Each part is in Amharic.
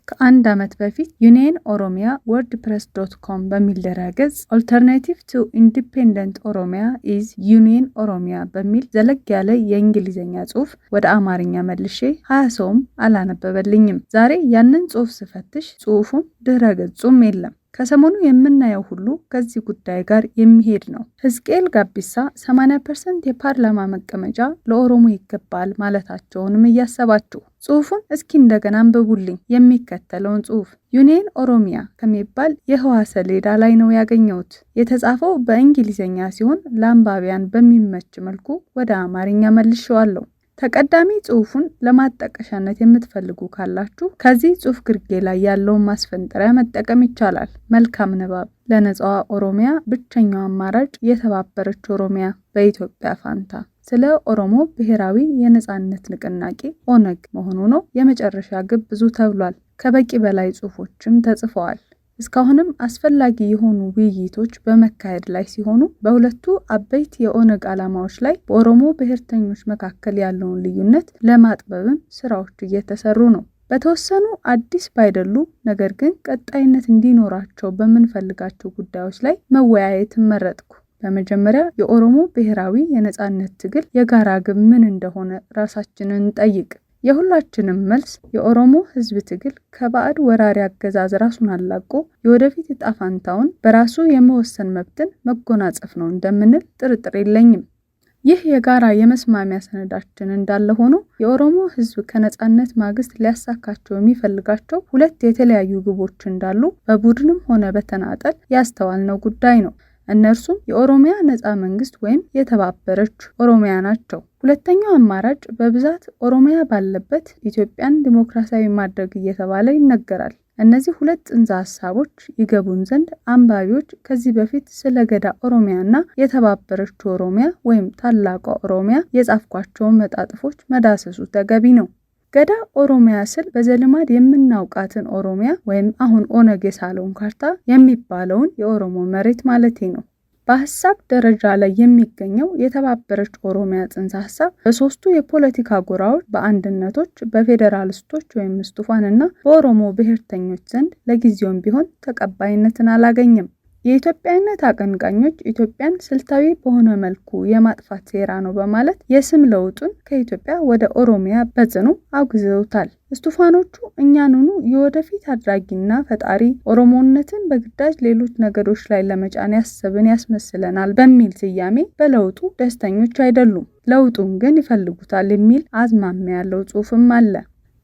ከአንድ ዓመት በፊት Union Oromia WordPress.com በሚል ድረ-ገጽ "Alternative to Independent Oromia is Union Oromia" በሚል ዘለግ ያለ የእንግሊዝኛ ጽሑፍ ወደ አማርኛ መልሼ 20 ሰውም አላነበበልኝም። ዛሬ ያንን ጽሑፍ ስፈትሽ ጽሑፉም ድረ-ገጹም የለም። ከሰሞኑ የምናየው ሁሉ ከዚህ ጉዳይ ጋር የሚሄድ ነው። ሕዝቅኤል ጋቢሳ 80% የፓርላማ መቀመጫ ለኦሮሞ ይገባል ማለታቸውንም እያሰባችሁ ጽሑፉን እስኪ እንደገና አንብቡልኝ። የሚከተለውን ጽሑፍ Union Oromia ከሚባል የህዋ ሰሌዳ ላይ ነው ያገኘሁት። የተጻፈው በእንግሊዝኛ ሲሆን ለአንባቢያን በሚመች መልኩ ወደ አማርኛ መልሼዋለሁ። ተቀዳሚ ጽሑፉን ለማጣቀሻነት የምትፈልጉ ካላችሁ ከዚህ ጽሑፍ ግርጌ ላይ ያለውን ማስፈንጠሪያ መጠቀም ይቻላል። መልካም ንባብ። ለነጻዋ ኦሮሚያ ብቸኛው አማራጭ የተባበረች ኦሮሚያ በኢትዮጵያ ፋንታ ስለ ኦሮሞ ብሔራዊ የነጻነት ንቅናቄ ኦነግ መሆኑ ነው። የመጨረሻ ግብ ብዙ ተብሏል። ከበቂ በላይ ጽሑፎችም ተጽፈዋል። እስካሁንም አስፈላጊ የሆኑ ውይይቶች በመካሄድ ላይ ሲሆኑ በሁለቱ አበይት የኦነግ ዓላማዎች ላይ በኦሮሞ ብሔርተኞች መካከል ያለውን ልዩነት ለማጥበብም ስራዎች እየተሰሩ ነው። በተወሰኑ አዲስ ባይደሉ ነገር ግን ቀጣይነት እንዲኖራቸው በምንፈልጋቸው ጉዳዮች ላይ መወያየት መረጥኩ። በመጀመሪያ የኦሮሞ ብሔራዊ የነጻነት ትግል የጋራ ግብ ምን እንደሆነ ራሳችንን እንጠይቅ። የሁላችንም መልስ የኦሮሞ ሕዝብ ትግል ከባዕድ ወራሪ አገዛዝ ራሱን አላቆ የወደፊት ዕጣ ፈንታውን በራሱ የመወሰን መብትን መጎናጸፍ ነው እንደምንል ጥርጥር የለኝም። ይህ የጋራ የመስማሚያ ሰነዳችን እንዳለ ሆኖ የኦሮሞ ሕዝብ ከነጻነት ማግስት ሊያሳካቸው የሚፈልጋቸው ሁለት የተለያዩ ግቦች እንዳሉ በቡድንም ሆነ በተናጠል ያስተዋልነው ጉዳይ ነው። እነርሱም የኦሮሚያ ነጻ መንግስት ወይም የተባበረች ኦሮሚያ ናቸው። ሁለተኛው አማራጭ በብዛት ኦሮሚያ ባለበት ኢትዮጵያን ዲሞክራሲያዊ ማድረግ እየተባለ ይነገራል። እነዚህ ሁለት ጽንሰ ሀሳቦች ይገቡን ዘንድ አንባቢዎች ከዚህ በፊት ስለ ገዳ ኦሮሚያና የተባበረች ኦሮሚያ ወይም ታላቋ ኦሮሚያ የጻፍኳቸውን መጣጥፎች መዳሰሱ ተገቢ ነው። ገዳ ኦሮሚያ ስል በዘልማድ የምናውቃትን ኦሮሚያ ወይም አሁን ኦነግ የሳለውን ካርታ የሚባለውን የኦሮሞ መሬት ማለቴ ነው። በሀሳብ ደረጃ ላይ የሚገኘው የተባበረች ኦሮሚያ ጽንሰ ሀሳብ በሶስቱ የፖለቲካ ጎራዎች በአንድነቶች፣ በፌዴራሊስቶች ወይም ስቱፋን እና በኦሮሞ ብሔርተኞች ዘንድ ለጊዜውም ቢሆን ተቀባይነትን አላገኘም። የኢትዮጵያዊነት አቀንቃኞች ኢትዮጵያን ስልታዊ በሆነ መልኩ የማጥፋት ሴራ ነው በማለት የስም ለውጡን ከኢትዮጵያ ወደ ኦሮሚያ በጽኑ አውግዘውታል። እስቱፋኖቹ እኛኑኑ የወደፊት አድራጊና ፈጣሪ ኦሮሞነትን በግዳጅ ሌሎች ነገዶች ላይ ለመጫን ያሰብን ያስመስለናል በሚል ስያሜ በለውጡ ደስተኞች አይደሉም። ለውጡን ግን ይፈልጉታል የሚል አዝማሚያ ያለው ጽሑፍም አለ።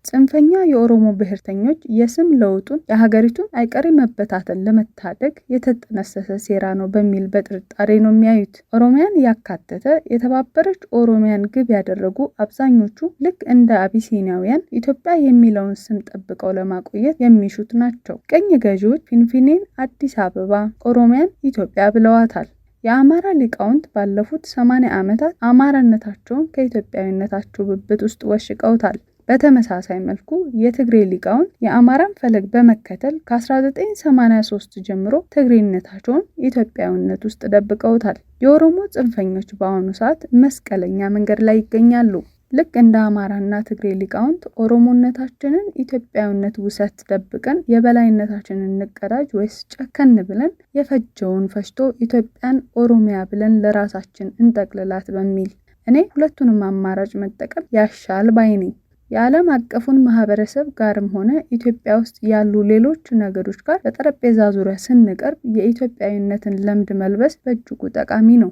ጽንፈኛ የኦሮሞ ብሔርተኞች የስም ለውጡን የሀገሪቱን አይቀሬ መበታተን ለመታደግ የተጠነሰሰ ሴራ ነው በሚል በጥርጣሬ ነው የሚያዩት። ኦሮሚያን ያካተተ የተባበረች ኦሮሚያን ግብ ያደረጉ አብዛኞቹ ልክ እንደ አቢሲኒያውያን ኢትዮጵያ የሚለውን ስም ጠብቀው ለማቆየት የሚሹት ናቸው። ቅኝ ገዢዎች ፊንፊኔን አዲስ አበባ፣ ኦሮሚያን ኢትዮጵያ ብለዋታል። የአማራ ሊቃውንት ባለፉት 80 ዓመታት አማራነታቸውን ከኢትዮጵያዊነታቸው ብብት ውስጥ ወሽቀውታል። በተመሳሳይ መልኩ የትግሬ ሊቃውንት የአማራን ፈለግ በመከተል ከ1983 ጀምሮ ትግሬነታቸውን ኢትዮጵያዊነት ውስጥ ደብቀውታል። የኦሮሞ ጽንፈኞች በአሁኑ ሰዓት መስቀለኛ መንገድ ላይ ይገኛሉ። ልክ እንደ አማራና ትግሬ ሊቃውንት ኦሮሞነታችንን ኢትዮጵያዊነት ውሰት ደብቀን የበላይነታችንን እንቀዳጅ ወይስ ጨከን ብለን የፈጀውን ፈጅቶ ኢትዮጵያን ኦሮሚያ ብለን ለራሳችን እንጠቅልላት በሚል እኔ ሁለቱንም አማራጭ መጠቀም ያሻል ባይ ነኝ። የዓለም አቀፉን ማህበረሰብ ጋርም ሆነ ኢትዮጵያ ውስጥ ያሉ ሌሎች ነገዶች ጋር በጠረጴዛ ዙሪያ ስንቀርብ የኢትዮጵያዊነትን ለምድ መልበስ በእጅጉ ጠቃሚ ነው።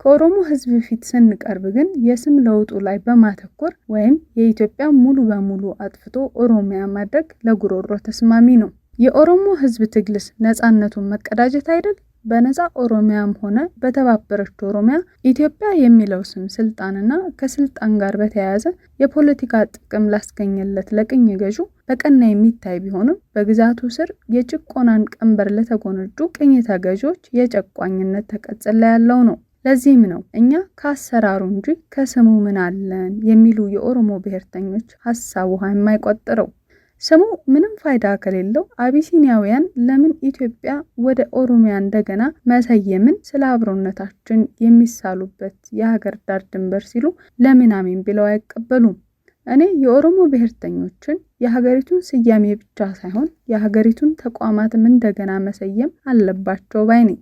ከኦሮሞ ሕዝብ ፊት ስንቀርብ ግን የስም ለውጡ ላይ በማተኮር ወይም የኢትዮጵያ ሙሉ በሙሉ አጥፍቶ ኦሮሚያ ማድረግ ለጉሮሮ ተስማሚ ነው። የኦሮሞ ሕዝብ ትግልስ ነጻነቱን መቀዳጀት አይደል? በነጻ ኦሮሚያም ሆነ በተባበረች ኦሮሚያ ኢትዮጵያ የሚለው ስም ስልጣንና ከስልጣን ጋር በተያያዘ የፖለቲካ ጥቅም ላስገኘለት ለቅኝ ገዢው በቀና የሚታይ ቢሆንም በግዛቱ ስር የጭቆናን ቀንበር ለተጎነጩ ቅኝ ተገዢዎች የጨቋኝነት ተቀጽላ ያለው ነው። ለዚህም ነው እኛ ከአሰራሩ እንጂ ከስሙ ምን አለን የሚሉ የኦሮሞ ብሔርተኞች ሀሳብ ውሃ የማይቆጥረው። ስሙ ምንም ፋይዳ ከሌለው አቢሲኒያውያን ለምን ኢትዮጵያ ወደ ኦሮሚያ እንደገና መሰየምን ስለ አብሮነታችን የሚሳሉበት የሀገር ዳር ድንበር ሲሉ ለምን አሜን ብለው አይቀበሉም? እኔ የኦሮሞ ብሔርተኞችን የሀገሪቱን ስያሜ ብቻ ሳይሆን የሀገሪቱን ተቋማትም እንደገና መሰየም አለባቸው ባይ ነኝ።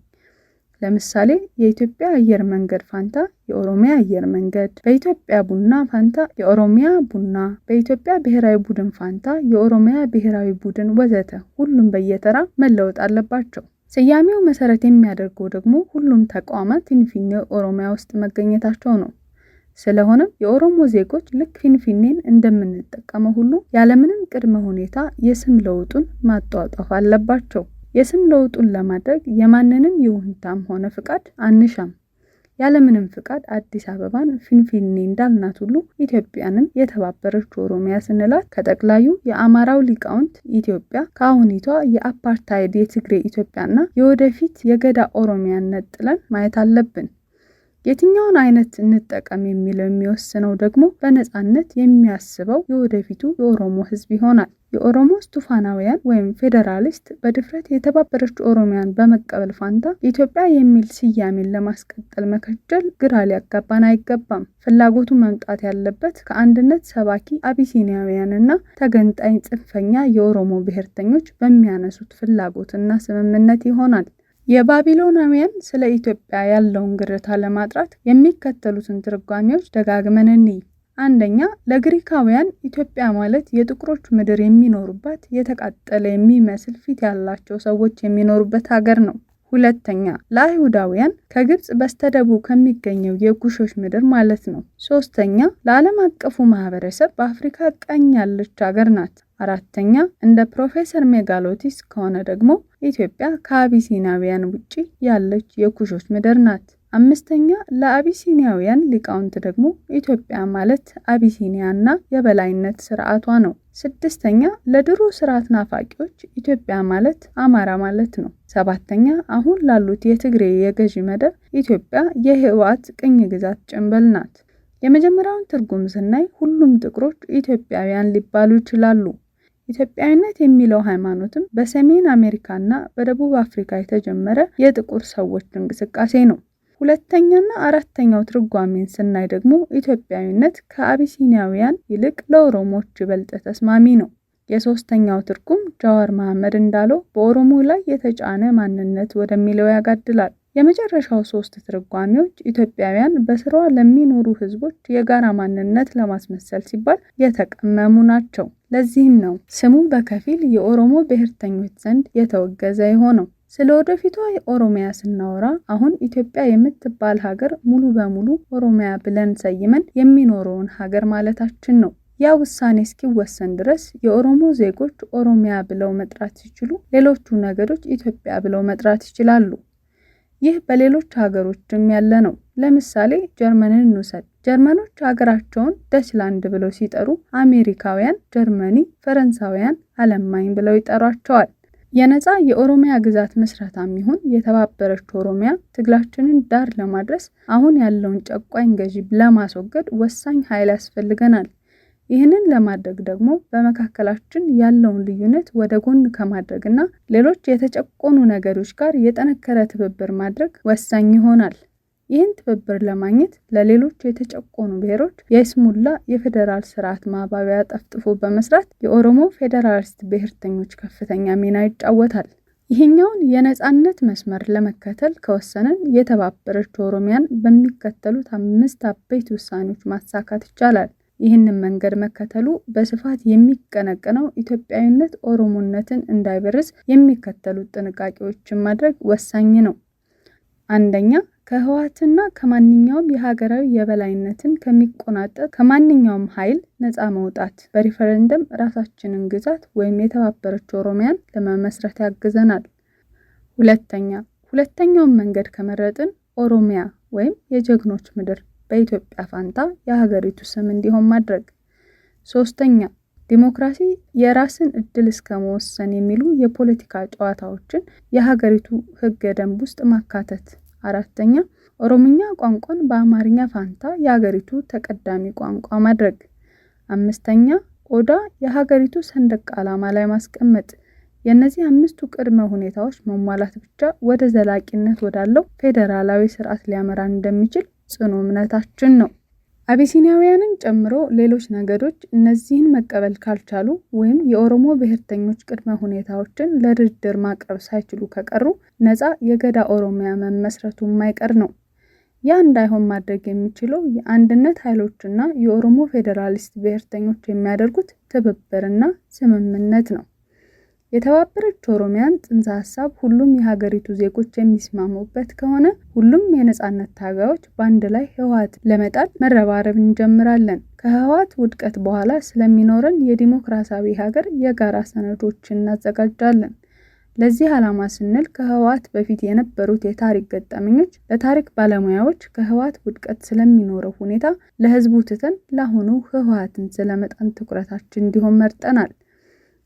ለምሳሌ የኢትዮጵያ አየር መንገድ ፋንታ የኦሮሚያ አየር መንገድ፣ በኢትዮጵያ ቡና ፋንታ የኦሮሚያ ቡና፣ በኢትዮጵያ ብሔራዊ ቡድን ፋንታ የኦሮሚያ ብሔራዊ ቡድን ወዘተ ሁሉም በየተራ መለወጥ አለባቸው። ስያሜው መሰረት የሚያደርገው ደግሞ ሁሉም ተቋማት ፊንፊኔ ኦሮሚያ ውስጥ መገኘታቸው ነው። ስለሆነም የኦሮሞ ዜጎች ልክ ፊንፊኔን እንደምንጠቀመው ሁሉ ያለምንም ቅድመ ሁኔታ የስም ለውጡን ማጧጧፍ አለባቸው። የስም ለውጡን ለማድረግ የማንንም ይሁንታም ሆነ ፍቃድ አንሻም። ያለምንም ፍቃድ አዲስ አበባን ፊንፊኔ እንዳልናት ሁሉ ኢትዮጵያንም የተባበረች ኦሮሚያ ስንላት ከጠቅላዩ የአማራው ሊቃውንት ኢትዮጵያ ከአሁኒቷ የአፓርታይድ የትግሬ ኢትዮጵያና የወደፊት የገዳ ኦሮሚያን ነጥለን ማየት አለብን። የትኛውን አይነት እንጠቀም የሚለው የሚወስነው ደግሞ በነጻነት የሚያስበው የወደፊቱ የኦሮሞ ሕዝብ ይሆናል። የኦሮሞ ስቱፋናውያን ወይም ፌዴራሊስት በድፍረት የተባበረች ኦሮሚያን በመቀበል ፋንታ ኢትዮጵያ የሚል ስያሜን ለማስቀጠል መከጀል ግራ ሊያጋባን አይገባም። ፍላጎቱ መምጣት ያለበት ከአንድነት ሰባኪ አቢሲኒያውያንና ተገንጣይ ጽንፈኛ የኦሮሞ ብሔርተኞች በሚያነሱት ፍላጎትና ስምምነት ይሆናል። የባቢሎናውያን ስለ ኢትዮጵያ ያለውን ግርታ ለማጥራት የሚከተሉትን ትርጓሜዎች ደጋግመን እንይ። አንደኛ፣ ለግሪካውያን ኢትዮጵያ ማለት የጥቁሮች ምድር የሚኖሩባት የተቃጠለ የሚመስል ፊት ያላቸው ሰዎች የሚኖሩበት ሀገር ነው። ሁለተኛ፣ ለአይሁዳውያን ከግብጽ በስተደቡብ ከሚገኘው የኩሾች ምድር ማለት ነው። ሶስተኛ፣ ለዓለም አቀፉ ማህበረሰብ በአፍሪካ ቀኝ ያለች ሀገር ናት። አራተኛ፣ እንደ ፕሮፌሰር ሜጋሎቲስ ከሆነ ደግሞ ኢትዮጵያ ከአቢሲናውያን ውጪ ያለች የኩሾች ምድር ናት። አምስተኛ፣ ለአቢሲኒያውያን ሊቃውንት ደግሞ ኢትዮጵያ ማለት አቢሲኒያና የበላይነት ስርዓቷ ነው። ስድስተኛ፣ ለድሮ ስርዓት ናፋቂዎች ኢትዮጵያ ማለት አማራ ማለት ነው። ሰባተኛ፣ አሁን ላሉት የትግሬ የገዢ መደብ ኢትዮጵያ የህወሓት ቅኝ ግዛት ጭንብል ናት። የመጀመሪያውን ትርጉም ስናይ ሁሉም ጥቁሮች ኢትዮጵያውያን ሊባሉ ይችላሉ። ኢትዮጵያዊነት የሚለው ሃይማኖትም በሰሜን አሜሪካና በደቡብ አፍሪካ የተጀመረ የጥቁር ሰዎች እንቅስቃሴ ነው። ሁለተኛና አራተኛው ትርጓሜን ስናይ ደግሞ ኢትዮጵያዊነት ከአቢሲኒያውያን ይልቅ ለኦሮሞዎች ይበልጥ ተስማሚ ነው። የሶስተኛው ትርጉም ጃዋር መሐመድ እንዳለው በኦሮሞ ላይ የተጫነ ማንነት ወደሚለው ያጋድላል። የመጨረሻው ሶስት ትርጓሜዎች ኢትዮጵያውያን በስሯ ለሚኖሩ ህዝቦች የጋራ ማንነት ለማስመሰል ሲባል የተቀመሙ ናቸው። ለዚህም ነው ስሙ በከፊል የኦሮሞ ብሔርተኞች ዘንድ የተወገዘ የሆነው። ስለ ወደፊቷ ኦሮሚያ ስናወራ አሁን ኢትዮጵያ የምትባል ሀገር ሙሉ በሙሉ ኦሮሚያ ብለን ሰይመን የሚኖረውን ሀገር ማለታችን ነው። ያ ውሳኔ እስኪወሰን ድረስ የኦሮሞ ዜጎች ኦሮሚያ ብለው መጥራት ሲችሉ፣ ሌሎቹ ነገዶች ኢትዮጵያ ብለው መጥራት ይችላሉ። ይህ በሌሎች ሀገሮችም ያለ ነው። ለምሳሌ ጀርመንን እንውሰድ። ጀርመኖች ሀገራቸውን ደችላንድ ብለው ሲጠሩ፣ አሜሪካውያን ጀርመኒ፣ ፈረንሳውያን አለማኝ ብለው ይጠሯቸዋል። የነፃ የኦሮሚያ ግዛት ምስረታም ይሁን የተባበረች ኦሮሚያ ትግላችንን ዳር ለማድረስ አሁን ያለውን ጨቋኝ ገዢ ለማስወገድ ወሳኝ ኃይል ያስፈልገናል። ይህንን ለማድረግ ደግሞ በመካከላችን ያለውን ልዩነት ወደ ጎን ከማድረግና ሌሎች የተጨቆኑ ነገዶች ጋር የጠነከረ ትብብር ማድረግ ወሳኝ ይሆናል። ይህን ትብብር ለማግኘት ለሌሎች የተጨቆኑ ብሔሮች የይስሙላ የፌዴራል ስርዓት ማባቢያ ጠፍጥፎ በመስራት የኦሮሞ ፌዴራሊስት ብሔርተኞች ከፍተኛ ሚና ይጫወታል። ይህኛውን የነጻነት መስመር ለመከተል ከወሰንን የተባበረች ኦሮሚያን በሚከተሉት አምስት አበይት ውሳኔዎች ማሳካት ይቻላል። ይህንን መንገድ መከተሉ በስፋት የሚቀነቀነው ኢትዮጵያዊነት ኦሮሞነትን እንዳይበርዝ የሚከተሉት ጥንቃቄዎችን ማድረግ ወሳኝ ነው። አንደኛ፣ ከህወሓትና ከማንኛውም የሀገራዊ የበላይነትን ከሚቆናጠጥ ከማንኛውም ኃይል ነፃ መውጣት በሪፈረንደም ራሳችንን ግዛት ወይም የተባበረች ኦሮሚያን ለመመስረት ያግዘናል። ሁለተኛ፣ ሁለተኛውን መንገድ ከመረጥን ኦሮሚያ ወይም የጀግኖች ምድር በኢትዮጵያ ፋንታ የሀገሪቱ ስም እንዲሆን ማድረግ። ሶስተኛ፣ ዲሞክራሲ የራስን እድል እስከ መወሰን የሚሉ የፖለቲካ ጨዋታዎችን የሀገሪቱ ህገ ደንብ ውስጥ ማካተት። አራተኛ፣ ኦሮምኛ ቋንቋን በአማርኛ ፋንታ የሀገሪቱ ተቀዳሚ ቋንቋ ማድረግ። አምስተኛ፣ ኦዳ የሀገሪቱ ሰንደቅ ዓላማ ላይ ማስቀመጥ። የእነዚህ አምስቱ ቅድመ ሁኔታዎች መሟላት ብቻ ወደ ዘላቂነት ወዳለው ፌዴራላዊ ስርዓት ሊያመራ እንደሚችል ጽኑ እምነታችን ነው። አቢሲኒያውያንን ጨምሮ ሌሎች ነገዶች እነዚህን መቀበል ካልቻሉ ወይም የኦሮሞ ብሔርተኞች ቅድመ ሁኔታዎችን ለድርድር ማቅረብ ሳይችሉ ከቀሩ ነፃ የገዳ ኦሮሚያ መመስረቱ የማይቀር ነው። ያ እንዳይሆን ማድረግ የሚችለው የአንድነት ኃይሎችና የኦሮሞ ፌዴራሊስት ብሔርተኞች የሚያደርጉት ትብብርና ስምምነት ነው። የተባበረች ኦሮሚያን ጽንሰ ሀሳብ ሁሉም የሀገሪቱ ዜጎች የሚስማሙበት ከሆነ ሁሉም የነጻነት ታጋዮች በአንድ ላይ ህወሓት ለመጣል መረባረብ እንጀምራለን። ከህወሓት ውድቀት በኋላ ስለሚኖረን የዲሞክራሲያዊ ሀገር የጋራ ሰነዶችን እናዘጋጃለን። ለዚህ ዓላማ ስንል ከህወሓት በፊት የነበሩት የታሪክ ገጠመኞች ለታሪክ ባለሙያዎች፣ ከህወሓት ውድቀት ስለሚኖረው ሁኔታ ለህዝቡ ትተን ለአሁኑ ህወሓትን ስለመጣል ትኩረታችን እንዲሆን መርጠናል።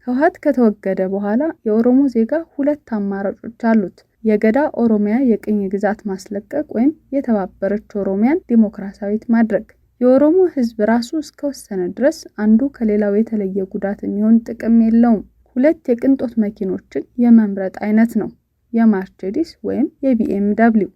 ህወሓት ከተወገደ በኋላ የኦሮሞ ዜጋ ሁለት አማራጮች አሉት። የገዳ ኦሮሚያ የቅኝ ግዛት ማስለቀቅ ወይም የተባበረች ኦሮሚያን ዲሞክራሲያዊት ማድረግ። የኦሮሞ ህዝብ ራሱ እስከወሰነ ድረስ አንዱ ከሌላው የተለየ ጉዳት የሚሆን ጥቅም የለውም። ሁለት የቅንጦት መኪኖችን የመምረጥ አይነት ነው፣ የማርቼዲስ ወይም የቢኤምደብሊው።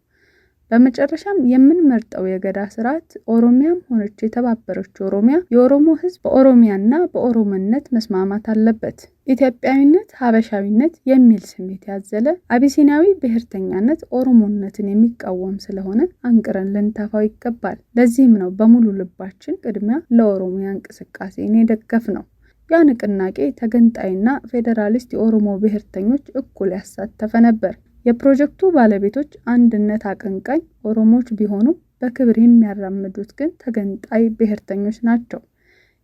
በመጨረሻም የምንመርጠው የገዳ ስርዓት ኦሮሚያም ሆነች የተባበረች ኦሮሚያ የኦሮሞ ህዝብ በኦሮሚያና በኦሮሞነት መስማማት አለበት። ኢትዮጵያዊነት፣ ሀበሻዊነት የሚል ስሜት ያዘለ አቢሲኒያዊ ብሔርተኛነት ኦሮሞነትን የሚቃወም ስለሆነ አንቅረን ልንተፋው ይገባል። ለዚህም ነው በሙሉ ልባችን ቅድሚያ ለኦሮሚያ እንቅስቃሴን የደገፍነው። ያ ንቅናቄ ተገንጣይና ፌዴራሊስት የኦሮሞ ብሔርተኞች እኩል ያሳተፈ ነበር። የፕሮጀክቱ ባለቤቶች አንድነት አቀንቃኝ ኦሮሞዎች ቢሆኑም በክብር የሚያራምዱት ግን ተገንጣይ ብሔርተኞች ናቸው።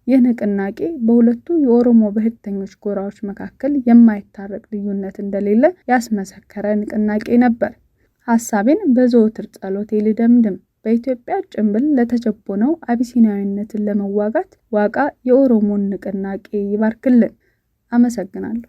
ይህ ንቅናቄ በሁለቱ የኦሮሞ ብሔርተኞች ጎራዎች መካከል የማይታረቅ ልዩነት እንደሌለ ያስመሰከረ ንቅናቄ ነበር። ሀሳቤን በዘወትር ጸሎቴ ልደምድም። በኢትዮጵያ ጭንብል ለተጨቦነው አቢሲኒያዊነትን ለመዋጋት ዋቃ የኦሮሞን ንቅናቄ ይባርክልን። አመሰግናለሁ።